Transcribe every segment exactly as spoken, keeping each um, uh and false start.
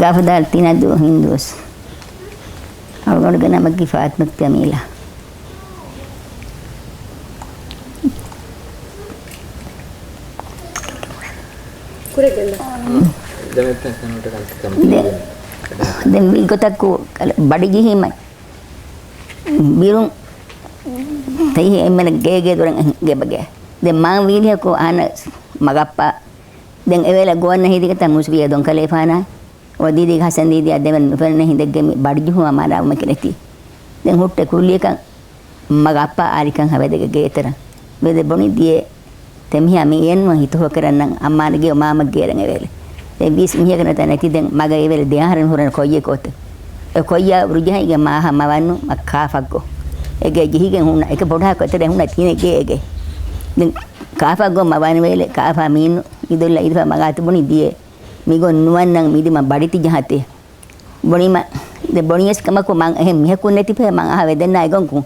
ގާފަދާލް ތިނަދޫ ހިންދޫސް. އަޅުގަނޑުގެ ނަމަކީ ފާތިމަތު ޖަމީލާ. ދެ-، ދެން ވީ ގޮތަކު ބަޑި ޖެހީމަ ބިރުން ތެއް އެންމެން ގޭގޭ ދޮރަށް ގެބަގެ. ދެން މާ ވީލިހަކު އާނަ މަގައްޕާ. ދެން އެވޭލަ ގޮވަންނަ ހިދިގަތަ މުސްވިޔަ ދޮންކަލޭފާނާ އޮ ދީދީގެ ހަސަން ދީދީ އަދެވެން ނުފެންނަ ހިނދެއްގެ މި ބަޑިޖުހުމަށް މާރާވުމެކެ ނެތި. ދެން ހުއްޓެ ކުއްލިއަކަށް މަގަ އައްޕާ އާލިކަން ހަވެދެގެ ގޭތެރަ. ވެދެ ބޮނި ދިޔޭ ތެމިހާ މި އެންމަ ހިތުހޯކެރަންނަށް އައްމާންގެ އޮ މާމަގެ އެރަން އެވޭލެ. ދެން ވީސް މީހަކަށް ނަތަ ނެތި ދެން މަގަ އެވޭލެ ދެއަހަރެން ހުރަން ކޮއްޔެ ކޯތެ. އެ ކޮއްޔާ ރުޖަހައިގެ މާހަ މަވަންނު މަ ކާފައްގޮ. އެގެ ޖިހިގެން ހުންނަ އެކެ ބޮޑާކޮ އެތެރެ ހުންނަ ތިނެގޭ އެގެ. ދެން ކާފައްގޮ މަވަނިވޭލެ ކާފާ މީނު އިދުލް އިދިފަ މަގާތު ބުނި ދިޔޭ. މިގޮން ނުވަންނަން މިދިމަ ބަޑިތި ޖަހަތޭ. ބޮނީމަ، ދެ ބޮނިޔަސް ކަމަކު މަން އެހެން މިހަކުން ނެތިފަ މަން އަހަ ވެދެންނާ އެގޮންކު.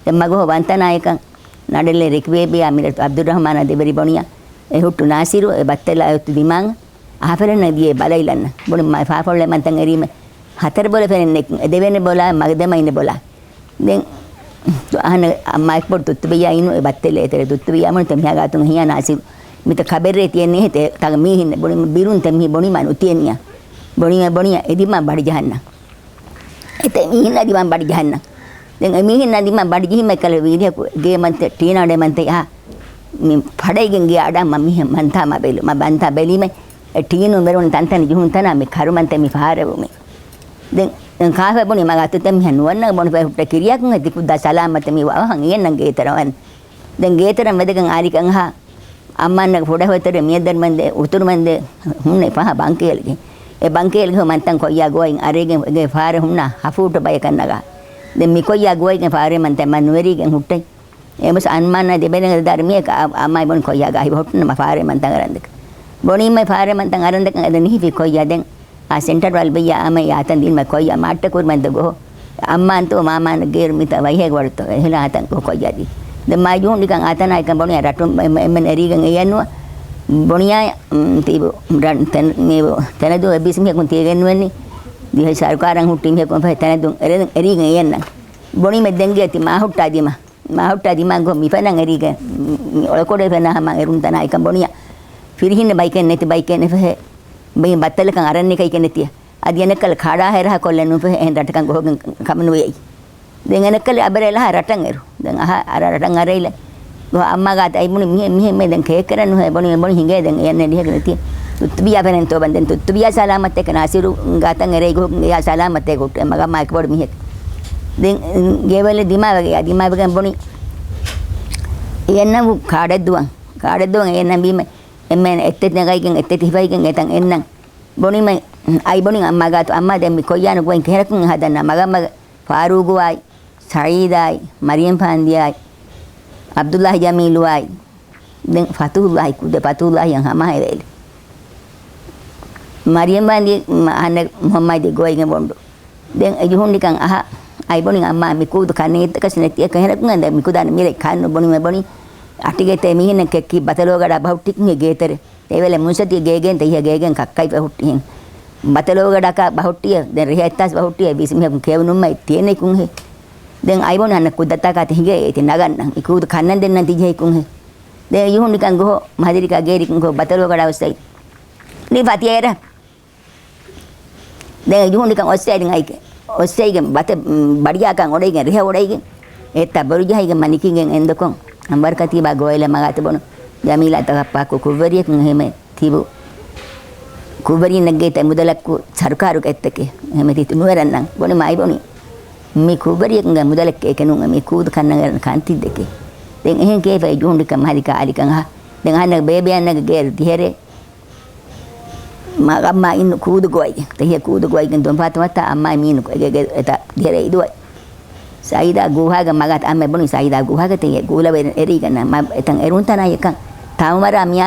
ދެ މަގުހ ވަންތަނާޔަކަން ނަޑެލެ ރެކިބޭބިޔާ މިރަ އަބްދުއްރަހުމާނާ ދެވެރި ބޮނިޔަ. އެ ހުއްޓު ނާސިރު އެ ބައްތަލާ އޮތު ދިމާން އަހަފެލެންނަ ދިޔަ ބަލައިލަންނަ. ބޮނި މަ ފާފޮޅެ މަންތަން އެރީމެ. ހަތަރު ބޮލެ ފެނެން ނެ-، ދެވެނެ ބޮލާ މަގ ދެމައިނެ ބޮލާ. ދެން އަހަން މައިކް ބޮޑު ތުއްތުބިޔާ އިނު އެ ބައްތެލެ އެތެރެ ތުއްތުބިޔާ މުން ތެމިހާ ގާތުން ހިޔާ ނާސިރު. މިތަ ކަބެއްރޭ ތިޔެން ނޭހެތެ ތަގ މީހިން ބުނި ބިރުން ތެމިހި ބުނި މަ ނުތިޔެން ނިޔާ. ބުނި މަ ބުނި އެދި މަ ބަޑި ޖަހަންނަ. އެތެ މީހިން އަދި މަ ބަޑި ޖަހަންނަ. ދެން އެ މީހިން އަދި މަ ބަޑި ޖެހި މަ ކަލަ ވީދިހަކު ގޭ މަންތެ ޓީނާ ޑޭ މަންތެ އާ. މި ފަޑައިގެން ގެ އަޑާ މަ މިހެ މަންތާ މަ ބެލު. މަ ބަންތާ ބެލީމެ އެ ޓީނު ވެރުން ތަންތަން ޖުހުން ތަނާ މި ކަރު މަންތެ މި ފާރެވުމި. ދެން ކާފަ ބުނި މަގާތު ތެ މިހެ ނުވަންނަ ބޮނި ފައި ހުއްޓެ ކިރިޔާކުން ހެ ތިކުއްދާ ސަލާމަތެ މި ވަވަހަން އިޔަންނަން ގޭތެރަވަން. ދެން ގޭތެރަން ވެދެގެން އާލިކަން ހާ އައްމާންނަގެ ފުޑަ ހޮތެރެ މިއަދަރުމަންދެ އުތުރުމަންދެ ހުންނެ ފަހަ ބަންކޭލްގެ. އެ ބަންކޭލްގެ ހު މަންތަން ކޮއްޔާ ގޮވައިން އަރޭގެ ގެ ފާރެ ހުންނާ ހަފޫޓު ބަޔަކަށް ނަގާ. ދެން މި ކޮއްޔާ ގޮވައިގެން ފާރެ މަންތަން މަ ނުވެރީގެން ހުއްޓެ. އެމަސް އަންމާންނާ ދެބެނެގެ ދާރު މިއެކަ އަ-، އައްމާ ބޮނި ކޮއްޔާ ގާހިބ ހުއްޓުނަމަ ފާރެ މަންތަން އަރަންދެކެ. ބޮނީމަ ފާރެ މަންތަން އަރަންދެކަން އެދެ ނިހިފި ކޮއްޔާ ދެން އާ ސެންޓަރ ވަލް ބެއްޔާ އާމަ ޔާތަން ދީންމަ ކޮއްޔާ މާއްޓަ ކުރިމަންދެ ގޮހޮ. އައްމާންތޯ މާމާން ގޭރު މިތަ ވައިހޭގެ ވަރުތޯ އެހިލާ އާތަން ކޮ-، ކޮއްޔާދީ. ދެން މާ ޖޫންޑިކަން އާތަނާއިކަން ބޮނިޔާ ރަޓުން އެ-، އެ-، އެންމެން އެރީގެން އެޔަންނުވަ. ބޮނިޔާ، މް، ތީބު ރަން ތެން-، މީބު ތެނެދޫ އެ ބިސް މީހަކުން ތިޔަގެންނުވެނީ. ދިވެހި ސަރުކާރަށް ހުއްޓި މީހަކުން ފަހެ ތެނެދުން އެރެ-، އެރީގެން އެޔަންނަން. ބޮނީމެ ދެންގޭ ތި މާ ހުއްޓާ ދިމާ. މާ ހުއްޓާ ދިމާ ގޮ މި ފެނަން އެރީގެ، މި އޮޅަކޮޑެ ފެނާ ހަމަ އެރުން ތަނާ އެކަން ބޮނިޔާ. ފިރިހިންނެ ބައިކެއް ނެތި ބައިކެއް ނެފެހެ. ބައި ބައްތަލަކަށް އަރަން ނިކައިކެއް ނެތިޔަ. އަދި އަނެއްކަލަ ކާޑާ ހެރަހަ ކޮށްލެއް ނުފެހެ އެހެން ރަޓަކަށް ގޮހޮގެން ކަމަނުވެޔައި. ދެން އަނެއްކަލެ އަބެރެ އެލަހާ ރަޓަން އެރު. ދެން އަހަ އަރަ ރަޓަން އަރައިލެ. ގޮ އައްމާ ގާތަ އައި ބުނި މިހެ، މިހެ މެ ދެން ކޭކެރަން ނުހޭ ބޮނި، ބޮނި ހިނގޭ ދެން އެޔަން ނެޑިހެގެ ނެތި. ތުއްތުބިޔާ ފެނެން ތޯ ބަން ދެން ތުއްތުބިޔާ ސަލާމަތްތެކެ ނާސިރު ގާތަން އެރައި ގޮ އެޔާ ސަލާމަތްތެ ގޮ އެ މަގަމާ އެކު ބޮޑު މިހެ. ދެން ގޭވެލެ ދިމާވެގެ ދިމާވެގެން ބުނި. އެޔަންނަށް ކާޑެއްދުވަން. ކާޑެއްދުވަން އެޔަންނަށް ބީމެ. އެންމެން އެއްތެތި ނަގައިގެން އެއްތެތި ހިފައިގެން އެތަން އެންނަން. ބުނިމެ، އައި ބުނި އައްމާ ގާތު އައްމާ ދެން މި ކޮއްޔާ ނުގޮއިން ކެހެރަކުން ހަދަންނަ މަގަމަގަ ފާރޫގުއާއި، ސައީދާއި، މަރިޔަމް ފާންދިޔާއި، އަބްދުﷲ ޖަމީލުއާއި، ދެން ފަތުހުﷲ ކުދެ ފަތުހުﷲ އަން ހަމަހެވޭލި. މަރިޔަމް ފާންދި އަނެއް މުހައްމަދި ގޮއިގެން ބޮނޑު. ދެން އެ ޖުހުންޑިކަން އަހަ، އައި ބުނި އައްމާ މި ކޫދު ކަންނޭތަކަސް ނެތި ކެހެރަކުން އެނދެ މިކުދާން މިރެ ކާން ނުބުނިމެ ބުނި. އަޓިގެ ތެ މީހިންނަށް ކެއްކި ބަތަލޯގަޑާ ބަހުއްޓިކުން ގޭތެރެ. އެވެލެ މުންސަތީ ގޭގެން ތެހިޔަ ގޭގެން ކައްކައިފަ ހުއްޓިހެން. ބަތަލޯގަޑަކަށް ބަހުއްޓިޔަ، ދެން ރެހެއްތާސް ބަހުއްޓިޔަ، ވީސް މީހަކުން ކެޔުނުމައި ތިޔެނެކުންހެ. ދެން އައިބޮނި އަންނަ ކުއްދަތާކާ ތިހިގެ އޭތި ނަގަންނަ. މި ކޫދު ކަންނަން ދެންނަން ތިޖެހިކުންހެ. ދެން އެ ޖުހުންޑިކަން ގޮހޮ މަހަދިރިކާ ގޭރިކުން ގޮ ބަތަލޯގަޑާ އޮއްސައި. ނިފާ ތިޔައިރަ. ދެން އެ ޖުހުންޑިކަން އޮއްސައިދިން އައިކެ. އޮއްސައިގެން ބަތެ، ބަޑިޔާކަން އޮޑައިގެން ރެހެ އޮޑައިގެން. އެތަ ބޮރުޖަހައިގެން މަ ނިކިގެން އެނދަކޮން. އަންވަރު ކަތީބާ ގޯއިލަ މަގާތަ ބޮނު. ޖަމީލާ ތަކައްޕާކު ކުށްވެރިޔަކުން އެހެމެ ތިބު. ކުށްވެރީންނެއްގެ ތެ މުދަލަކު ސަރުކާރުގެ އެއްތަކެ. އެހެމެ ތި ނުވެރަންނަން. ބޮނި މައިބޮނި. މި ކުށްވެރިޔަކުންގެ މުދަލެއްކޭ ކެނުން މި ކޫދު ކަންނަނގަ ކާންތިއްދެކެ. ދެން އެހެން ކޭފައި ޖުހުންޑިކަން މަހަދިކާ އަލިކަން ހާ. ދެން އަހަންނަ ބޭބެއަންނަގެ ގޭރު ތިހެރޭ. މަގަމާ އިން ކޫދު ގޮއި، ތެހިޔަ ކޫދު ގޮއިގެން ދުންފާތުމަތާ އައްމާ މީނު އެގެ އެތަ ދިހަރެ އިދުވައި. ސައީދާ ގޫހާގެ މަގާތަ އައްމެ ބުނި ސައީދާ ގޫހާގެ ތެހިޔަ ގޫލަވެ އެރީގަންނަ މަ އެތަން އެރުންތަނާ ޔަކަން ތާމަރާ މިޔާ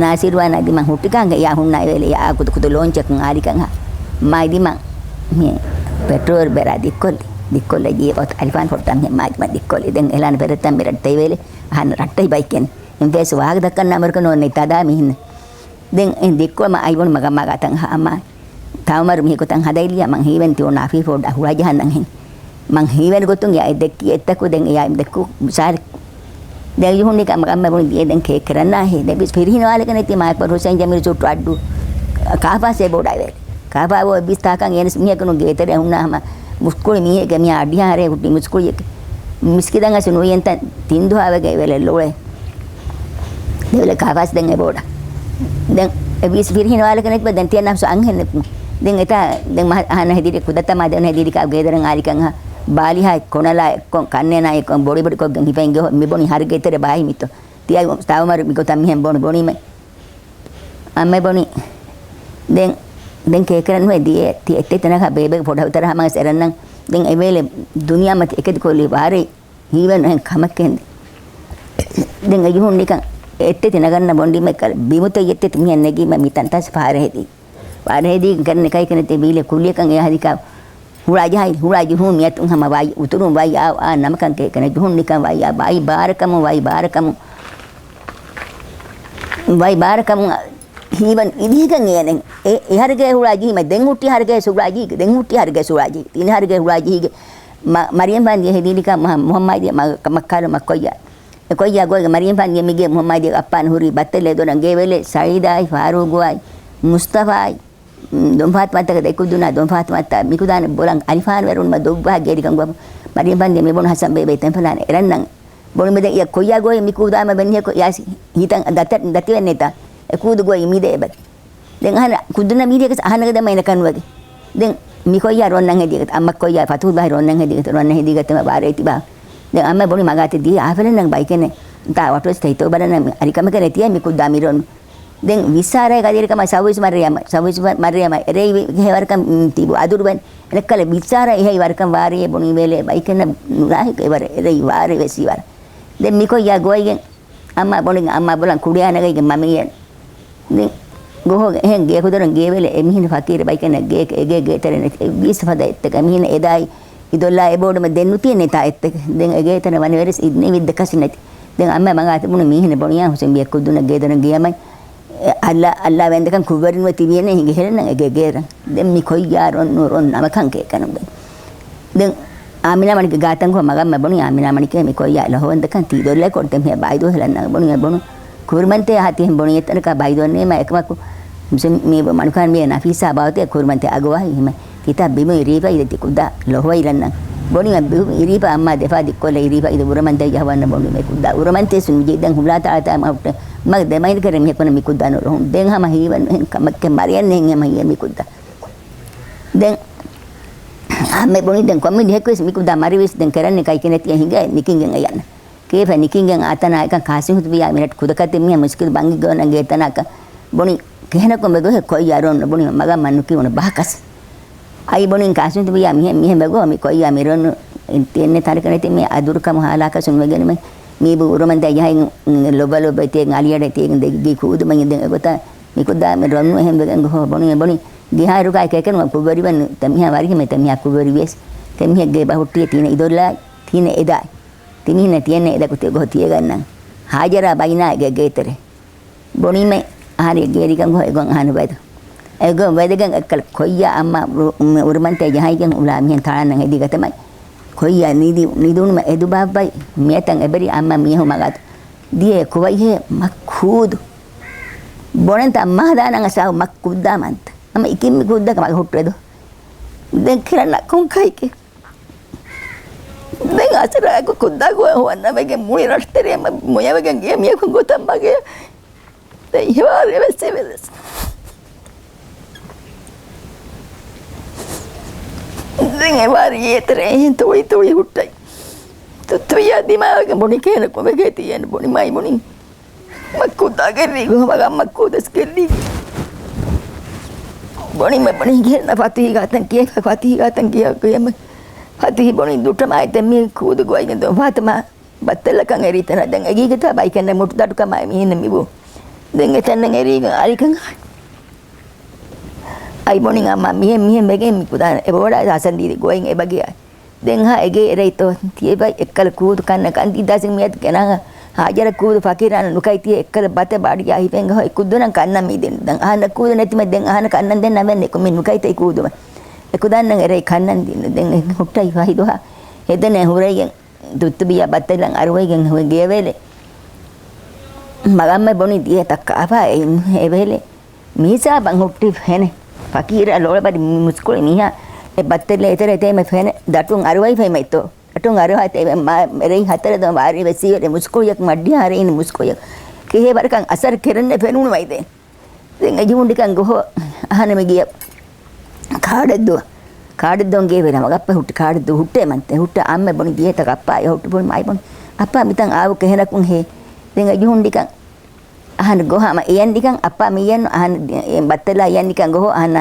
ނާސިރުވާނާ ދިމަން ހުއްޓިކާނގެ ޔާ ހުންނާ އެވެލެ ޔާ ކުދު ކުދު ލޯންޗަކުން އާލިކަން ހާ. މާ ދިމަން މި ޕެޓްރޯލް ބެރާ ދިއްކޮށްލި. ދިއްކޮށްލަ ޖީ އޮތް އަލިފާން ފޮށްޓަން ހެ މާ ދިމަން ދިއްކޮށްލި. ދެން އެލާން ބެރެތަން މިރަ ތެވެލެ އަހަން ރައްޓައި ބައިކެން. އެން ފޭސް ވާހަކަ ދައްކަން ނަމަރުކަ ނޯން ނެތާ ދާ މިހިން. ދެން އެ ދިއްކޮޅު މަ އައިބުން މަގަ މަގާތަން ހަ އަމާ. ތާވަމާރު މީހެއް ގޮތަށް ހަދައިލިޔާ މަން ހީވެން ތި އޮންނަ އަފީފް ބޯޑަށް ހުޅަޖަހަންނަން ހެން. މަން ހީވެން ގޮތުން އެ ދެއްކި އެއްތަކު ދެން އެޔާ ދެއްކު ސާރި. ދެން އެ ޖުހުން ނިކަން މަގަމްމެ ބުނި ދިޔަ ދެން ކޭ ކެރަންނާ ހޭ. ދެން ވިސް ފިރިހިނަވާލެގެނެތި މާ އެކްބަރު ހުސެން ޖަމީލް ސުއްޓު އައްޑޫ ކާފާސް އެ ބޯޑަށް ވޭ. ކާފާ އޮތް ވިސް ތާކަން އޭނަސް މީހަކު ނު ގޭތެރެ ހުންނާ ހަމަ މުސްކުޅި މީހެއްގެ މިޔާ އަޑިހާ ހަރޭ ހުއްޓި މުސްކުޅިއެއް. މިސްކިތަށް އަސް ނުވިޔަންތަ ތިން ދުހާވެގެ ވެލެ ލޮޅެ. ދެވެލެ ކާފާސް ދެން އެބޯޑަ. ދެން އެ ވީސް ފިރިހިނަވާލެކަނެތި ދެން ތިޔަ ނަފްސު އަންހެންނެ. ދެން އެތާ ދެން މަ-، އަހަން ހެދިރި ކުދަތަމާ ދެން ހެދިރި ކާ ގޭދަރަން އާލިކަން ހަ، ބާލިހާ ކޮނަލާ އެއްކޮން ކަންނޭނާ އެއްކޮން ބޮޑި ބޮޑި ކޮށްގެން ހިފައިން ގެ މި ބޮނި ހަރުގެ ތެރެ ބާހި މިތޯ. ތިޔަ ތާވަމާރު މި ގޮތަށް މިހެން ބޯނި ބޮނީމެ. އަންމެ ބޮނި. ދެން، ދެން ކޭކެރަން ހުއެ ދިޔަ ތި އެއްތެ ތެނަކަ ބޭބެގެ ފޮޑަހުތަރ ހަމަ އެރަންނަން. ދެން އެވޭލެ ދުނިޔާ މަތި އެކެދި ކޮށްލި ވާރޭ ހީވެން އެހެން ކަމެއް ކެންދެ. ދެން އެ ޖުހުން ނިކަން އެއްތެ ތި ނަގަންނަ ބޮނޑިމެ ކަލ ބިމުތެ އެއްތެ ތި މިހެން ނެގީމަ މި ތަންތާސް ފާރެ ހެދީ. ފާރެ ހެދީ ކަން ނިކައި ކެނެ ތި ބީލެ ކުއްލިއަކަށް އެ ހަދިކާ ހުޅާ ޖަހައި، ހުޅާ ޖުހުން މިއަތުން ހަމަ ވާއި، އުތުރުން ވާއި އާ، އާ ނަމަކަން ކޭ ކެނެ ޖުހުން ނިކަން ވާއި އާ، ވާއި ބާރަކަމު، ވާއި ބާރަކަމު، ވާއި ބާރަކަމު ހީވަން އިދިހިގަން އޭނެ. އެ، އެ ހަރގޭ ހުޅާ ޖިހި، މަ ދެން ހުއްޓި ހަރގޭ ސުޅާ ޖިހި، ދެން ހުއްޓި ހަރގޭ ސުޅާ ޖިހި، ތިން ހަރގޭ ހުޅާ ޖިހިގެ މަ-، މަރިޔަމް ފަންދިޔަ ހެދީނިކާ މަ-، މުހައްމާދިޔަ މަ-، ކަ-، މައްކާލު މައްކޮއްޔާ. އެ ކޮއްޔާ ގޮއިގެ މަރިޔަމް ފަންދިޔަ މިގޭ މުހައްމާދިޔަ އައްޕާން ހުރީ ބައްތެލޭ ދޮރަން ގޭވެލޭ ސައީދާއި ފާރޫގުއާއި މުސްތަފާއި ދޮންފާތުމައްތަކަށް ދެކުދުނާ ދޮންފާތުމައްތަ މިކުދާނެ ބޮލަން އަލިފާން ވެރުންމަ ދޮއްވާ ގޭރިކަން ގޮވަ މަރިޔަމް ފަންދިޔަ މިބޮނު ހަސަން ބޭބެ ތެންފަލާނެ އެރަންނަން. ބޮނުމެދެ އިޔަ ކޮއްޔާ ގޮއި މިކުދާމަ ވެން ހެކޮ ޔާސި ހިތަން ދަތަ-، ދަތިވެންނެތާ. އެ ކޫދު ގޮއި މިދޭ އެބަ. ދެން އަހަން ކުދުނަ މީދިޔަކަސް އަހަނަގަ ދަމަ އެނަ ކަނުވެގެ. ދެން މިކޮއްޔާ ރޮންނަން ހެދިގަތ، އައްމަ ކޮއްޔާ ފަތުހުއްލާހި ރޮންނަން ހެދިގަތ، ރޮންނަން ހެދިގަތަމަ ވާރޭ ތިބާ. ދެން އައްމަ ބުނި މަގާތެ ދީ އާފެލެންނަން ބައިކެނެ. ތާ ވަޓުވެސް ތެހިތޯ ބަލަން އަރިކަމަކަށް ނެތިޔަ މި ކުއްދާ މިރޮން. ދެން ވިއްސާރައި ގަދީރިކަމަ ސައުވީސް މަރިޔަމަ، ސައުވީސް މަ-، މަރިޔަމަ އެރެއި ވި-، ހެވަރަކަން ތިބު އަދުރުވެން. އެނެއްކަލަ ވިއްސާރަ އެހެއި ވަރަކަން ވާރޭ ބުނި ވޭލެ ބައިކެންނަ ނުލާހިކަ އެވަރ އެރެއި ވާރޭ ވެސް ވިވަރ. ދެން މިކޮއްޔާ ގޮއިގެން އައްމަ ބޮނި އައްމަ ބޮލަން ކުޑިޔާ ނަގައިގެން މަމިޔަން. ދެން ގޮހޮގެ އެހެން ގޭކުދޮރުން ގޭވެލެ އެމީހުން ފަކީރު ބައިކަންނަ ގޭ، އެގޭ ގޭތެރެ ނެތި. އެއްވީސް ފަދަ އެއްތަކަށް މީހުން އެދާއި އިދޮއްލާ އެބޯޑުމަ ދެން ނުތިއެއް ނެތާ އެއްތަކެއް. ދެން އެގޭތެރެ ވަނިވެރިސް އިދްނެވިއްދަ ކަސި ނެތި. ދެން އައްމަ މަގާތެ ބުނި މީހުން ބޮނިޔާ ހުސެން ބިޔަ ކުއްދުނަށް ގޭދޮރުން ގެޔަމަން. އެ އައްލާ، އައްލާ ވެންދަކަން ކުށްވެރިންވެ ތިބިޔެނެ ހިނގެ ހެލެންނަން އެގޭ ގޭރަން. ދެން މި ކޮއްޔާ ރޮން ނުރޮން ނަމަކަން ކޭކަނު ދެން. ދެން އާމިނާ މަނިކެ ގާތަން ގޮ މަގަމްމަ ބުނި އާމިނާ މަނިކެ މި ކޮއްޔާ ލަހޯންދަކަން ތީ ދޮށްލައި ކޮޑް ދެން ހެ ބައިދޯ ހެލަން ނަގ ބުނި އެ ބުނު ކުރިމަންތޭ އަހަ ތިހެން ބުނި އެތަނަކަ ބައިދޯން ނޭމަ އެކަމަކު މި ބު މަނުކާން މި ނަފީސާ ބާވަތެ ކުރިމަންތޭ އަގުވާހި ހިމެ ތިތާ ބިމު އިރީފަ އިދެ ތި ކުދާ ލޮހުވައިލަންނަ ބުނި މަ ބިމު އިރީފަ އައްމާ ދެފާ ދިއްކޮށްލަ އިރީފަ އިދެ އުރަމަންތޭ ޖަހަވަންނަ ބުނި މެ ކުދާ އުރަމަންތޭ ސުން ޖިއްދަން ހުލާ ތާޅަތާ މަހުއްޓެ މަގ ދެމައިން ކަރެ މިހެކުނަ މި ކުދާ ނުރުހުން ދެން ހަމަ ހީވަން ހެން ކަމައްކެ މަރިޔަން ހެން ހަމަ ހިޔެ މި ކުދާ. ދެން ހަމެ ބުނި ދެން ކޮންމެ މީހަކުވެސް މިކުދާ މަރިވެސް ދެން ކެރަން ނިކައި ކިނެތި ހިނގައި ނިކިނގެން އަޔަން. ކޭފަ ނިކިނގެން އާތަނާ އެކަން ކާސިމް ހުތުބިޔާ މިނެޓް ކުދަކަތި މިހެ މުސްކިތު ބަނގި ގޯނަން ގޭތަނާކަ ބުނި ކެހެނަކުން ވެގޮހެ ކޮއްޔާ ރޮން ބުނި މަގަ މަންނު ކިވުނު ބަހަކަސް. އައި ބުނި ކާސިމް ހުތުބިޔާ މިހެ މިހެ ވެގޯ މި ކޮއްޔާ މި ރޮން ތިއެންނެ ތަނަކަ ނެތި މި އަދުރުކަމު ހާލާކަސުން ވެގެން މި މީބު އުރުމަން ދައި ޖަހައި ލޮބަލޮބަ ތިއެން އަލިއަޑެ ތިއެން ދެގި ކޫދުމަން ދެން އެގޮތަށް މިކުދާ މި ރޮން އެހެން ވެގެން ގޮހޯ ބުނި ބުނި ގިހާރުގާ ކެކެނު ކުއްވެރިވެން ތެމިހާ ވަރިހެމެ ތެމިހާ ކުއްވެރިވިޔަސް ތެމިހެއްގޭ ބަހުއްޓިއެ ތީނަ އިދޮށްލާ ތީނަ އެދާ ތިމީހުންނަށް ތިއެންނެ އެދަކު ތި ގޮހޮ ތިޔަގަންނަން. ހާޖަރާ ބައިނާ އެގޭ ގޭތެރެ. ބުނީމެ އަހަރީ ގޭރިގަން ގޮހޮ އެގޮން އަހަން ވަދު. އެގޮން ވެދެގެން އެއްކަލަ ކޮއްޔާ އައްމާ އުރު-، އުރުމަންތޭ ޖަހައިގެން އުޅާ މިހެން ތާޅަންނަން ހެދިގަތަމަ. ކޮއްޔާ ނިދި-، ނިދުނުމަ އެދުބާއްވައި މިއަތަން އެބެރި އައްމާ މީހު މަގާތު. ދިޔަ ކުވައިހޭ މައްކޫދު. ބޮނެންތަ މާ ދާނަން އަސާހު މައްކުއްދާ މަންތަ. އަމަ އިކިން މި ކުއްދަކަ މަގަ ހުއްޓެދު. ދެން ކިރަން ނައްކުން ކައިކެ. ދެން އަސަރާއެކު ކުއްދާގޮ ހުވަންނަވެގެން މުޅި ރަށްތެރެއަށް މަ-، މޮޔަވެގެން ގިޔަ މިޔަކު ގޮތަށް މަގޭ. ދެން ހިވާރެ ވެސް އެވެދެސް. ދެން އެވާރި އޭތެރެ އެހެން ތުޅި ތުޅި ހުއްޓައި. ތުއްތުވިޔާ ދިމާވެގެން ބުނި ކޭނަކު ވެގޭތީ އެން ބުނި މައި ބުނި. މައްކު ދާގެއް ރީގު ހަމަ ގަ މައްކު ދެސް ގެއްލީ. ބޮނި މަ ބުނި ގެންނަ ފަތިހި ގާތަން ކިޔަ ފަތިހި ގާތަން ކިޔަ ކިޔަމަ. ފަތިހި ބުނި ދުއްޓަމާއި ތެއްމީ ކޫދު ގޮއިގެން ދޯ ފާތުމާ. ބައްތަލަކަށް އެރީތަނަ ދެން އެގީގެތާ ބައިކަންނަ މުޓު ދަޑުކަމާއި މިހިންނަ މިބު. ދެން އެތަންނަ އެރީގަ އަރިކަން އައި ބޮނި އަމާ މިހެން މިހެން ވެގެން މި ކުދާ އެބަވަޑާ ހަސަން ދީދި ގޮއިން އެބަގިޔާ. ދެން ހާ އެގޭ އެރައިތޯ ތިޔެބައި އެއްކަލަ ކޫދު ކަންނަ ކަންދީ ދާސިން މިއަދު ގެނާ އާ، އަޖަރަ ކޫދު ފަޤީރާން ނުކައިތި އެއްކަލަ ބަތެއް ބާޑިގާ ހިފެން ގޮހޮ އެ ކުއްދުނަށް ކަންނަން މީ ދިން. ދެން އަހަންނަށް ކޫދު ނެތިމެ ދެން އަހަންނަށް ކަންނަން ދެން ނަމެއް ނެކު މި ނުކައިތައް ކޫދުމެ. އެ ކުދާންނަށް އެރޭ ކަންނަން ދިން. ދެން ހުއްޓައި ފަހި ދުވަހަށް ހެދެނޭ ހުރައިގެން ދުއްތުބިޔާ ބައްތަލަށް އަރުވައިގެން ހުއި ގެޔަވޭލެ. މަގަމްމެ ބުނި ދިޔަ ތައްކާފާ އެ އެވޭލެ. މީސާބަން ހުއްޓި ފެނެ. ފަޤީރާ ލޯޅަބަޑި މުސްކުޅި މީހާ އެ ބައްތަލެ އެތެރެ ތޭމެ ފެނެ. ދަޓުން އަރުވައިފައިމައިތޯ. އަޓުން އަރުވާތެ މާ މެރެއި ހަތަރެ ދޯ ވާރީ ވެސީވެރެ މުސްކުޅިޔަކު މައްޑިހާރެއިން މުސްކުޅިޔަކު. ކިހޭ ވަރަކަށް އަސަރު ކެރެންނެ ފެނުނު ވައިދޭ. ދެން އެ ޖުހުންޑިކަން ގޮހޯ އަހަނަމެ ގިޔަ ކާޑެއްދުވަ. ކާޑެއްދޯން ގޭ ވެރި ހަމަ ގައްޕަ ހުއްޓި ކާޑެއްދު ހުއްޓޭ މަންތެ. ހުއްޓަ އައްމެ ބުނި ދިޔަތަ ގައްޕާ އެ ހުއްޓު ބުނި މާއި ބުނި. އައްޕާ މިތަން އާވު ކެހެނަކުން ހޭ. ދެން އެ ޖުހުންޑިކަން އަހަން ގޮހަމަ އެޔަންދިކަން އައްޕާ މިޔަން އަހަން ބައްތަލާ އެޔަންދިކަން ގޮހޯ އަހަން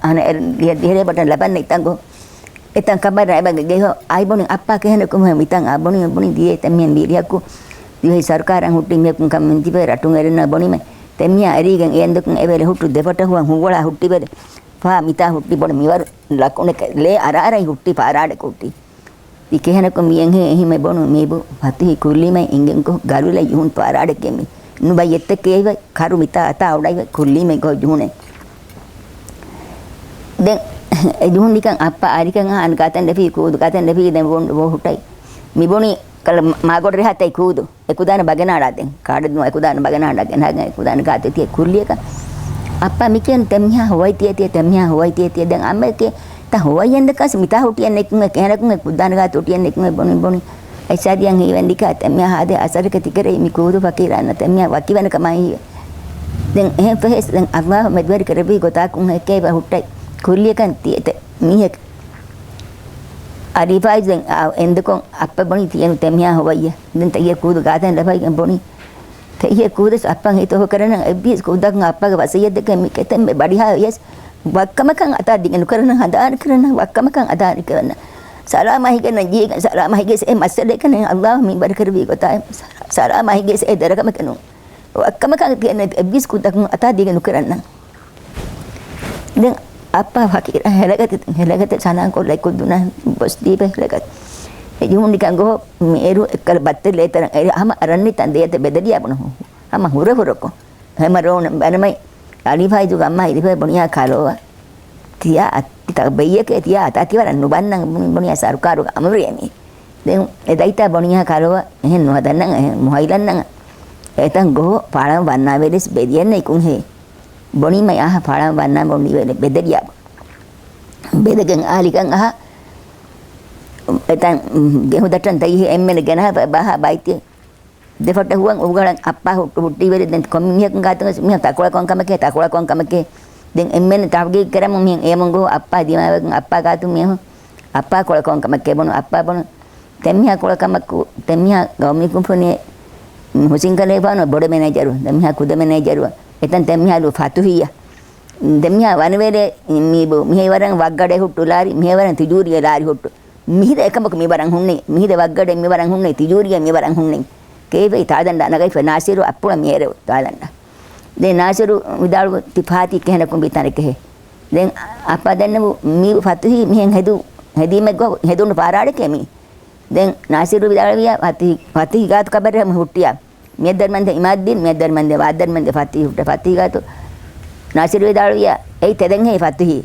އަހަން ދިހަ ދިހަރޭ ބަޓަން ލަބަން އިތަން ގޮހޯ. އެތަން ކަބަރ އެބަގެ ގެހޯ އައި ބުނި އައްޕާ ކެހެނަކު މިތަން އާ ބުނި ބުނި ދިޔޭ ތެމިޔަން ދީރިހަކު ދިވެހި ސަރުކާރަށް ހުއްޓި މިޔަކުން ކަމެއް ތިބެ ރަޓުން އެރެންނަ ބުނިމެ. ތެމިޔާ އެރީގެން އެޔަންދަކުން އެވެލެ ހުއްޓު ދެފަޓަހުވަން ހުއްވަޅާ ހުއްޓިވެލެ. ފާ މިތާ ހުއްޓި ބޮޑު މިވަރު ލަކުނެކެ ލޭ އަރާރައި ހުއްޓި ފާރާޑެ ކުއްޓި. ތި ކެހެނަކު މިއެންހޭ އެހިމެ ބޮނު މީބު ފަތުހި ކުއްލީމެ އިނގެންކޮ ގަރުލަ ޖުހުން ފާރާޑެކެ މި. ނުބައްޔެއްތަކޭ އިވަ ކަރު މިތާ އަތާ އުޑައިވެ ކުއްލީމެ ގޮ ޖުހުނެ. ދެން އެ ޖުހުން ނިކަން އައްޕަ އާރިކަން އަން ގާތަން ރެފީ ކޫދު ގާތަން ރެފީ ދެން ބޮން ބޯ ހުއްޓައި. މި ބުނި ކަލަ މާގޮޑް ރެހާތައި ކޫދު. އެކުދާނަ ބަގެނާޑާ ދެން. ކާޑެއް ނުވަ އެކުދާނަ ބަގެނާޑާ ގެނާގެން އެކުދާނަ ގާތެ ތިޔަ ކުއްލިއަކަށް. އައްޕާ މިކިޔަން ތެމްހިއާ ހޮވައި ތިޔަ ތިޔަ ތެމްހިއާ ހޮވައި ތިޔަ ތިޔަ ދެން އަމެކެ ތަ ހޮވައި އެނދަކަސް މިތާ ހުޓިއެއް ނެކުނގެ ކެހެނަކުނގެ ކުއްދާނަ ގާތު ހުޓިއެއް ނެކުނގެ ބޮނި ބޮނި. އެއްސާދިޔަން ހީވެން ދިކާ ތެމްހިއާ ހާދެ އަސަރެކެ ތިކެރެއި މި ކޫދު ފަކީރާންނަ ތެމްހިއާ ވަކިވެން ކަމާއި ހީވެ. ދެން އެހެން ފެހެސް ދެން އައްލާހު މެދުވެރި ކެރެވީ ގޮތާކުން ހެއްކޭ ވަ ހުއްޓައި ކުއްލިއަކަށް ތި އެތެ މީހެއް. އަރީފާއި ދެން އާ އެނދުކޮށް އައްޕަ ބުނި ތިޔަނު ތެމްހިއާ ހޮވައްޔަ. ދެން ތައްޔަ ކޫދު ގާތަން ލަފައިގެން ބުނި. ތެއްޔެ ކޫދަސް އައްޕަން ހިތޯހު ކަރަނަން އެއްވިޔަސް ކުދަކުން އައްޕަގެ ވަސިއްޔަތްދެކެ މި ކެތެން މެ ބަޑިހާ ވިޔަސް ވައްކަމަކަށް އަތާ ދިގެ ނުކަރަނަން ހަނދާން ކަރަނަން ވައްކަމަކަށް އަތާ ދިގެންނަ. ސަލާމާ ހިގެންނަ ޖީގަން ސަލާމާ ހިގެސް އެ މައްސަލައެކަނެ އައްލާހު މިންބަރު ކަރުވީ ގޮތާ ސަލާމާ ހިގެސް އެ ދަރަކަމެކެނު. ވައްކަމަކަށް ތިޔަން އެއްވިޔަސް ކުދަކުން އަތާ ދިގެ ނުކަރަނަން. ދެން އައްޕާ ފަކީރަށް ހެލަގަތެ، ހެލަގަތެ ސަލާން ކޮށްލައި ކުއްދުނަށް ބޮސް ދީބެ ހެލަގަތެ. އެ ޖުހުން ނިކަން ގޮހޮ މި އޭރު އެއްކަލަ ބައްތެއް ލޭތަރަން އެރި ހަމަ އަރަންނިތަން ދޭތެ ބެދެލިޔާ ބުނަ ހަމަ ހުރަ ހުރަކޮ. ހަމަ ރޯން ބަނަމައި އަލިފާއިދުގަ އައްމާ އިރިފައި ބުނިޔާ ކާލޯވަ. ތިޔާ އަތިތަ ބެއްޔެކޭ ތިޔާ އަތާ ތިވަރަށް ނުބަންނަން ބުނި ބުނިޔާ ސަރުކާރުގަ އަމުރު އެމީ. ދެން އެ ދައިތާ ބޮނިޔާ ކާލޯވަ އެހެން ނުހަދަންނަން އެހެން މުހައިލަންނަން. އެތަން ގޮހޮ ފާޅަން ވަންނާ ވެލިސް ބެދިޔަންނަ އިކުން ހޭ. ބޮނީމަ އާހަ ފާޅަން ވަންނާ ބޮނީ ވެލެ ބެދެރިޔާ. ބެދެގެން އާލިކަން އަހަ. އެތަން ގެހު ދަށަން ތައިހެ އެންމެން ގެނަހަ ބަ-، ބަހާ ބައިތި. ދެފަޓަ ހުވަން އުގަޅަން އައްޕާ ހުއްޓު ހުއްޓީ ވެލެ ދެން ކޮން މީހަކުން ގާތުން ވެސް މީހަކު ތަކުޅަކޮން ކަމެކޭ، ތަކުޅަކޮން ކަމެކޭ. ދެން އެންމެން ތަހުގީގު ކެރަމު މިހެން އޭމުން ގޮހު އައްޕާ ދިމާވެގެން އައްޕާ ގާތު މީހު އައްޕާ ކޮޅަކޮން ކަމެކޭ ބޮނު އައްޕާ ބޮނު. ތެމްމިހާ ކޮޅަކަމަކު، ތެމްމިހާ ގައުމީ ކުންފުނި ހުސިން ކަލޭފާނު ބޮޑެ މެނޭޖަރު، ތެމްމިހާ ކުދަ މެނޭޖަރު، އެތަން ތެމްމިހާ ލު ފަތުހިއްޔާ. ތެމްމިހާ ވަނަވެލެ މީބު، މިހެވަރަން ވައްގަޑެ ހުއްޓު ލާރި، މިހެވަރަން ތިޖޫރިއެ ލާރި ހުއްޓު. މިހިރަ އެކަމަކު މިވަރަން ހުންނެ، މިހިރަ ވައްގަޑެ މިވަރަން ހުންނެ، ތިޖޫރިއެ މިވަރަން ހުންނެ. ކޭފައި ތާދަންޑާ ނަގައިފަ ނާސިރު އައްޕުޅަ މިއެރެ ތާދަންޑާ. ދެން ނާސިރު ވިދާޅު ތި ފާތި ކެހެނަކުން ބިތަނެ ކެހެ. ދެން އައްޕާ ދެންނެވު މީ ފަތުހި މިހެން ހެދު، ހެދީމެއްގޮ ހެދުނު ފާރާޑެކޭ މީ. ދެން ނާސިރު ވިދާޅުވިޔާ ފަތި، ފަތި ގާތު ކަބަރެއް ހަމަ ހުއްޓިޔާ. މިއަށް ދަރިމަންދެ އިމާދީން، މިއަށް ދަރިމަންދެ ވާ ދަރިމަންދެ ފަތި ހުއްޓަ ފަތި ގާތު. ނާސިރު ވިދާޅުވިޔާ އެއީ ތެދެން ހެއް ފަތުހި.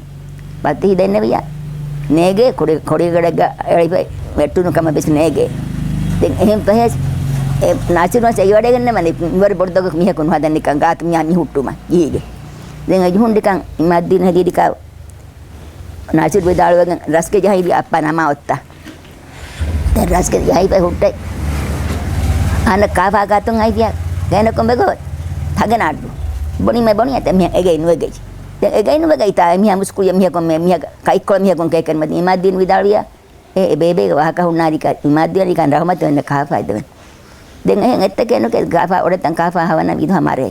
ފަތުހި ދެންނެވިޔާ. ނޭގޭ ކުޑި، ކޮޑިގަޑެއްގަ އެޅިފައި ވެއްޓުނު ކަމަށް ވެސް ނޭގޭ. ދެން އެހެން ފަހެސް އެ ނާސިރު ވެސް އެއިވަޑައިގެންނަމަ މިވަރު ބޮޑު ދޮގަކު މީހަކު ނުހަދަން ނިކަން ގާތު މިޔާ މި ހުއްޓުމަށް ޖީގެ. ދެން އެ ޖުހުން ނިކަން އިމާދީން ހެދީ ނިކާ ނާސިރު ވިދާޅުވެގެން ރަސްގެ ޖަހައިލި އައްޕާ ނަމާ އޮއްތަ. ދެން ރަސްގެ ޖަހައިފައި ހުއްޓައި. އަނަ ކާފާ ގާތުން އައިފިޔާ. ގޭނަކުން ބެގޯ. ތަގެނާއްޑު. ބުނީމެ ބުނިޔަ ތެ މިހެން އެގެއި ނުވެގެއްޖެ. ދެން އެގެއި ނުވެގައިތާ އެ މިހާ މުސްކުޅިޔަ މީހަކުން މޭ މީހަކަ ކައިކޮޅު މީހަކުން ކޭކެން މަދީ އިމާދީން ވިދާޅުވިޔާ. އެ، އެ ބޭބޭގެ ވާހަކަ ހުންނާލިކާ އިމާދީން ރިކާން ރަހުމަތު ވެންނަ ކާފާ ދެވެން. ދެން އެހެން އެއްތަކެއް ނުކެ ކާފާ އޮޑެތަން ކާފާ ހަވަނަ ވިދުހަ މަރޭ.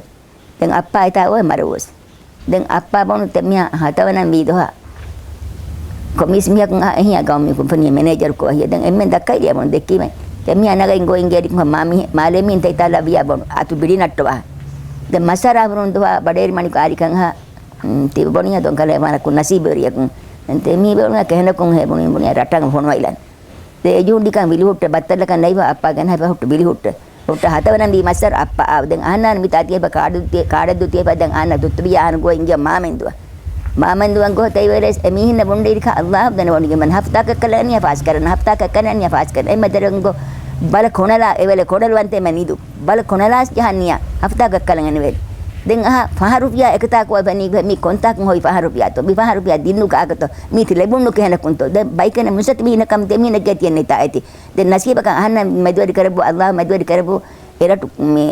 ދެން އައްޕާ އެތާ އޮވެ މަރުވުސް. ދެން އައްޕާ ބޮނު ތެ މިޔާ ހަތަވަނަ ވީދޮހާ. ކޮމީސް މީހަކު އަ، އެހިޔާ ގައުމީ ކުންފުނި މެނޭޖަރު ކޮ އަހިޔަ. ދެން އެންމެން ދައްކައިލިޔާ ބޮނު ދެއްކީމެ. ތެ މިޔާ ނަގައި ގޮއިން ގޭޑިކު މާ މި، މާލެ މީން ތެ ތާލާ ވިޔާ ބޮނު. އަތު ބިޑި ނައްޓޮވާ. ދެން މަސާރާ ހުރުން ދޮހާ ބަޑޭރި މަނިކު އާރިކަން ހާ، ތި ބޮނިޔާ ދޮން ކަލޭ ވާނަކު ނަސީބުވެރިޔަކުން. ދެން ތެ މީ ބޮނު ކެހެނަކުން ހޭ ބުނި ބުނި ރަޓަން ފޮނުވައިލަން. ދެ އެ ޖުހުން ނިކަން ވިލިހުއްޓެ ބައްތަލަކަށް ނައިފަ އައްޕާ ގެން ހައިފަ ހުއްޓު ވިލިހުއްޓެ. ހުއްޓަ ހަތަވަނަ ވީ މައްސަރު އައްޕަ އާ. ދެން އަހަންނާން މިތާ ތިޔަބަ ކާޑު ތި-، ކާޑަށްދު ތިޔަބަ ދެން އާންނަ ދުއްތުބިޔާ އާން ގޮވަ އިނގިޔަ މާމެންދުވަ. މާމެންދުވަން ގޮހަ ތެއިވެރޭސް އެ މީހިންނަ ބުންޑީރިކަ އައްލާހު ދަނެ ވަނިގެ މަން ހަފްތާ ކައްކަލަ އަންނިޔާ ފާސް ކަރަން، ހަފްތާ ކައްކަލަ އަންނިޔާ ފާސް ކަރަން. އެ މަދަރަން ގޮ ބަލަ ކޮނަލާ އެވެލެ ކޮނަލު ވަންތެ މަ ނިދު. ބަލަ ކޮނަލާސް ޖަހަންނިޔާ ހަފްތާ ކައްކަލަ އަންނިވެލެ. ދެން އަހަ ފަހަރުފިޔާ އެކަތާ ކުވަ ފެނީ މި ކޮންތާކުން ހޮވި ފަހަރުފިޔާތޯ؟ މި ފަހަރުފިޔާ ދިންނު ކާކަތޯ؟ މީތި ލެބުންނު ކިހިނަކުންތޯ؟ ދެން ބައިކަނެ މުސަތި މީހިނަކަމް ދެ މީހިނެއްގެ ތިއެއްނެތާ އޭތި. ދެން ނަސީބަކަށް އަހަންނަށް މެދުވެރި ކަރަބު، އައްލާހު މެދުވެރި ކަރަބު، އެރަޓު މި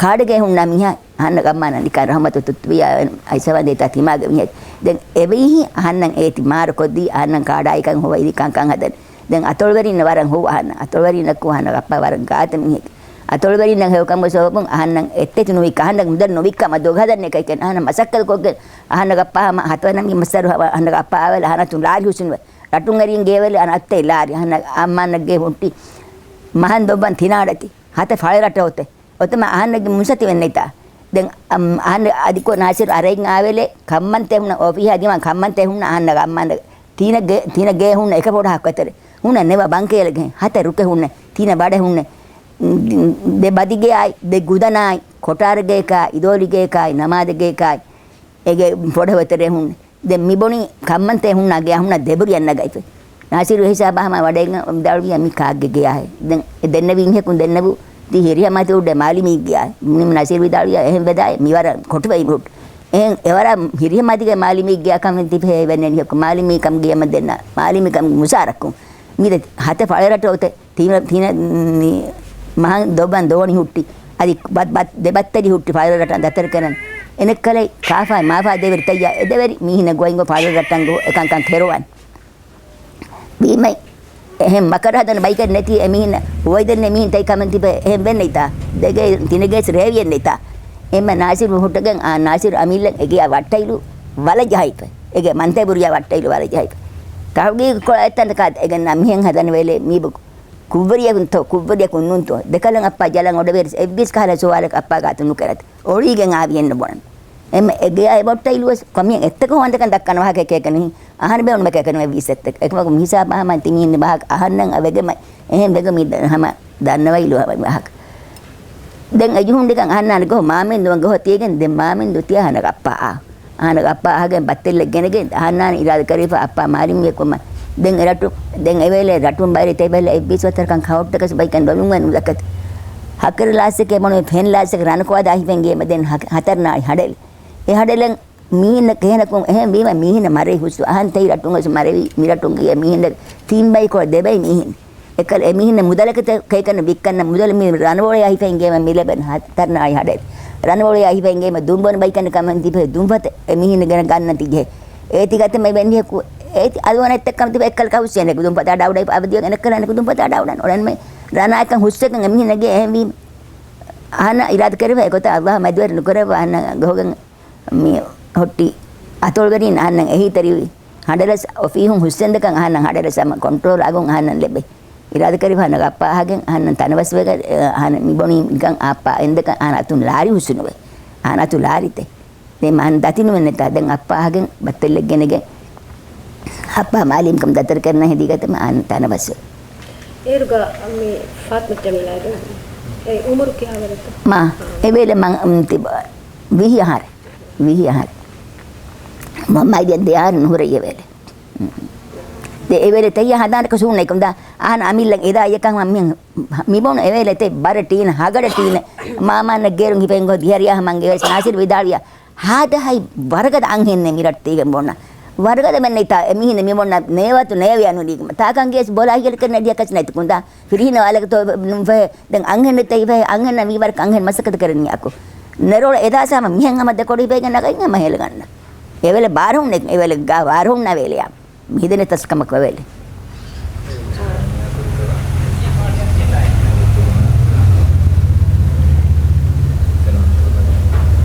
ކާޑެގޭ ހުންނަ މީހާ އަހަންނަށް ގައްމާނަން ނިކާ ރަހުމަތު ތުއްތުވިޔާ އައިސަވާންދޭތާ ތިމާގެ މީހެއް. ދެން އެވީހި އަހަންނަށް އޭތި މާރު ކޮށްދީ، އަހަންނަށް ކާޑާއިކަން ހޮވައިދީ ކަންކަން ހަދަން. ދެން އަތޮޅުވެރިންނަށް ވަރަށް ހޮވު އަހަންނަށް. އަތޮޅުވެރިންނަކު އަހަންނަށް ގައްޕާ ވަރަށް ގާތަ މީހެއް. އަތޮޅުވެރިންނަށް ހެޔޮކަމުގެ ސަބަބުން އަހަންނަށް އެއްޓެތި ނުވި ކަހަންނަށް މުދަލް ނުވިއްކާ މަ ދޮގަ ހަދަން އެކައިކަން އަހަންނަށް މަސައްކަތް ކޮށްގެން އަހަންނަށް ގައްޕާ ހަމަ ހަތަވަނަ މި މައްސަރު ހަވަ އަހަންނަށް ގައްޕާ އާވެލެ އަހަން އަތުން ލާރި ހުސްނުވެ. ރަޓުން އެރިން ގޭވެލެ އަނަ އައްތައި ލާރި. އަހަންނަށް އައްމާންނަށް ގޭ ހުއްޓި މަހަން ދޮއްވަން ތިނާޑަތި. ހަތެ ފަޅެ ރަޓަ އޮތެ. އޮތަމަ އަހަންނަށް މުސަތި ވެންނެތާ. ދެން އަމް، އަހަން އަދިކޮށް ނާސިރު އަރައިގެން އާވެލެ ކަންމަންތެ ހުންނަ އޮފީހާ ދިމާ ކަންމަންތެ ހުންނަ އަހަންނަށް އައްމާން ތީނަ ގޭ، ތީނަ ގޭ ހުންނަ އެކަ ފޮޑަހަ ކޮތަރެ. ހުންނަ ނެވަ ބަންކޭލެގެ ހަތަ ރުކެ ހުންނެ. ތީނަ ބަޑެ ހުންނެ. ދެ ބަދިގެއާއި، ދެ ގުދަނާއި، ކޮޓާރގޭކާ، އިދޯލިގޭކާއި، ނަމާދެގޭކާއި، އެގެ ފޮޑެ ވެތެރެ ހުންނެ. ދެން މި ބުނި ކަންމަންތޭ ހުންނާ ގެޔާ ހުންނަ ދެބުރި އަންނަ ގައިފެ. ނާސިރު ހިސާބާ ހަމަ ވަޑައިގަ ދާޅުވިޔާ މި ކާއްގެ ގެޔާހެ. ދެން އެ ދެންނެވި މީހަކުން ދެންނެވު ތީ ހިރިހަމަތި އުޑެ މާލިމީ ގެޔާ. ނާސިރު ވިދާޅުވިޔާ އެހެން ވެދާއެ މިވަރަށް ކޮޓުވެއި ހުއްޓު. އެހެން އެވަރަށް ހިރިހަމަތިގެ މާލިމީ ގެޔާ ކަމެއް ތިބެ ވެންނެ މީހަކު މާލިމީ ކަމް ގެޔަމަ ދެންނަ. މާލިމީ ކަމް މުސާރަކުން. މި ދެ ހަތެ ފަޅެ ރަޓަ އޮތެ. ތީނަ، ތީނަ، މި މަހަން ދޮބަން ދޯނި ހުއްޓި. އަދި ބަ-، ބަ-، ދެ ބައްތެރި ހުއްޓި ފަޅުރަށް ރަޓަން ދަތަރު ކަނަން. އެނެއްކަލައި ކާފާ މާފާ ދޭވެރި ތައްޔާ އެދެވެރި މީހިންނަށް ގޮވައިގޮ ފަޅުރަށް ރައްޓަން ގޮ އެކަންކަން ކެރުވަން. ވީމައި އެހެން މަކަރު ހަދަން ބައިކަށް ނެތި އެމީހިން އުވައިދެންނެ މީހިން ތައި ކަމެން ތިބެ އެހެން ވެންނެތާ. ދެގެ ތިނެގޭސް ރޭވިއެއްނެތާ. އެމަ ނާސިރު ހުއްޓަގެން އާ ނާސިރު އަމިއްލަން އެގެޔާ ވައްޓައިލު ވަލަ ޖަހައިފަ. އެގެ މަންތޭ ބުރިޔާ ވައްޓައިލު ވަލަ ޖަހައިފަ. ތަހުގީގު ކޮޅަށް އެތަންތަކާ އެގެންނާ މިހެން ހަދަން ވޭލޭ މީބު ކުށްވެރިޔަކުންތޯ، ކުށްވެރިޔަކުން ނޫންތޯ، ދެކަލަން އައްޕާ ޖަލަން އޮޑެވޭރިސް އެއްވީސް ކަހަލަ ސުވާލަކަށް އައްޕާގެ އަތުން ނުކެރޭތަ. އޮޅީގެން އާވިއެއްނު ބުނަން. އެމަ އެގެޔާ އެބޮއްޓައިލުވެސް ކަމިޔަށް އެއްތަކަށް ހޯންދަކަން ދައްކަން ވާހަކަ ކޭކަނި. އަހަން ބޭނުމެކޭ ކަނުވެ ވީސް އެއްތަކަށް. އެކަމަކު މިހިސާބަށް ހަމަ ތިމީން ވާހަކަ އަހަންނަށް އަވެގެމަ އެހެން ވެގެ މި ދަ-، ހަމަ ދަންނަވައިލު ހަމަ ވާހަކަ. ދެން އެޖުހުންޑިކަން އަހަންނާނެ ގޮހޮ މާމެން ދުވަން ގޮހޮ ތިޔަގެން ދެން މާމެން ދު ތިޔަ އަހަންނަށް އައްޕާ އާ. އަހަންނަށް އައްޕާ އަހަގެން ބައްތެއްލެއް ގެނެގެން އަހަންނާނެ އިރާދަ ކަރީފަ އައްޕާ މާލިމީއެއް ކުމަށް. ދެން އެރަޓު، ދެން އެވޭލެ ރަޓުން ބައިރި ތެބެލެ އެއްވީސް ވަތަރަކަން ކަހޮއްޓަކަސް ބައިކަން ޑޮލުންވެ ނުދަކަތި. ހަކަރު ލާސްއެކޭ މޮނުވެ ފެން ލާސްއެކެ ރަނުކޮވާ ދާހިފެން ގޭމަ ދެން ހަ-، ހަތަރު ނާޅި ހަޑެލި. އެ ހަޑެލެން މީހިންނަށް ކެހެނަކުން އެހެން ވީމަ މީހިންނަށް މަރެވި ހުސް އަހަން ތެއި ރަޓުން ގޮސް މަރެވި މި ރަޓުން ގިޔަ މީހިންނަށް ތިން ބައި ކޮޅަށް ދެ ބައި މީހިން. އެކަލަ އެ މީހިންނަށް މުދަލަކަތަ ކައިކަން ވިއްކަންނަ މުދަލު މި ރަނަވޮޅި އަހިފައިން ގޭމަ މި ލެބެން ހަ-، ތަރު ނާޅި ހަޑެއް. ރަނަވޮޅި އަހިފައިން ގޭމަ ދުންބޮނު ބައިކަން ކަމަން ތިބެ ދުންފަތަ އެ މީހިން ގެނަ ގަންނަ ތިޖެ. އޭތި ގަތަ މެ ވެންނިހަކު އޭތި އަދުވަނަ އެއްތައް ކަމަ ތިބެ އެއްކަލަ ކަހުސް އެނެކު ދުންފަތާ ޑައުޑައި އަވަދިޔަ އެނެކަލަ އެނެކު ދުންފަތާ ޑައުޑަން. އޮޅެންމެ ރަނާއަކަން ހުސްސެކަން އެ މީހިންނަގެ އެހެން ވީމަ. އަހަންނަށް އިރާދަ ކެރެވޭ އެގޮތަށް އައްލާހު މެދުވެރި ނުކުރެއްވާ އަހަންނަށް ގޮހޮގެން މި ހުއްޓި އަތޮޅުވެރީން އަހަންނަށް އެހީތެރިވި. ހަނޑަލަސް އޮފީހުން ހުސްސެންދަކަން އަހަންނަށް ހަނޑަލަސް ހަމަ ކޮންޓްރޯލް އަގުން އަހަންނަށް ލެއްބޭ. އިރާދަކެރިފަ އަހަންނަށް ގައްޕާ އަހަގެން އަހަންނަށް ތަނަވަސްވެގެ، އެ، އަހަން މިބޮނީ ނިކަން އައްޕާ އެންދަކަން އަހަން އަތުން ލާރި ހުސްނުވޭ. އަހަން އަތު ލާރިތެ. ދެން މަހަން ދަތިނުވެންނެތާ ދެން އައްޕާ އަހަގެން ބައްތެއްލެއް ގެނެގެން އައްޕާ މާލީމްކަމު ދަތަރު ކަރަން ހެދީގަތަމަ އަހަން ތަނަވަސްވޭ. އޭރުގަ މި ފާތްމަ ޖަމީލާގެ އެ އުމުރު ކިހާވަރެއްތަ؟ މާ، އާ. އެވޭލެ މަ-، މް، ތިބަ ވިހި އަހަރެއް. ވިހި އަހަރެއް. މަ-، މައިގެ ދެ އަހަރު ނުހުރެ އެވޭލެ. ދެ އެވޭލެ ތެއްޔާ ހަދާނެ ކަސޫން ނެކުންދާ އަހަން އަމިއްލަ އެދާ އެކަން މި މިބޮނު އެވޭލެ ތެ ބަރަ ޓީން ހަގަޑަ ޓީން މާމާންނަށް ގޭރުން ހިފެން ގޮ ދިހަރިޔާ ހަމަން ގެވެސް ނާސިރު ވިދާޅުވިޔާ ހާދަހައި ވަރަގަދަ އަންހެންނެއް މިރަށް ތީގެން ބޮންނަ. ވަރަގަދަ މެންނެތާ އެމީހިން މި ބޮންނަ ނޭވަތު ނޭވެ އަނުނީގެ ތާކަން ގޭސް ބޮލާ ހިޔަލަކަށް ނެޑިޔަކަސް ނެތިކުންދާ ފިރިހިނަ ވާލަކަތޯ ނުފެ. ދެން އަންހެން ނެތައި ފެ އަންހެންނަށް ވީ ވަރަކަށް އަންހެން މަސައްކަތު ކެރެންޏާކު. ނެރޯޅަ އެދާސާމަ މިހެން ހަމަ ދެކޮޑީ ބޭގެ ނަގައިން ހަމަ ހެލަގަންނަ. އެވެލެ ބާރުން ނެ-، އެވެލެ ގާ ބާރުން ނަވޭލެޔާ. މިހިދެނެ ތަސްކަމަކު އެވެލެ.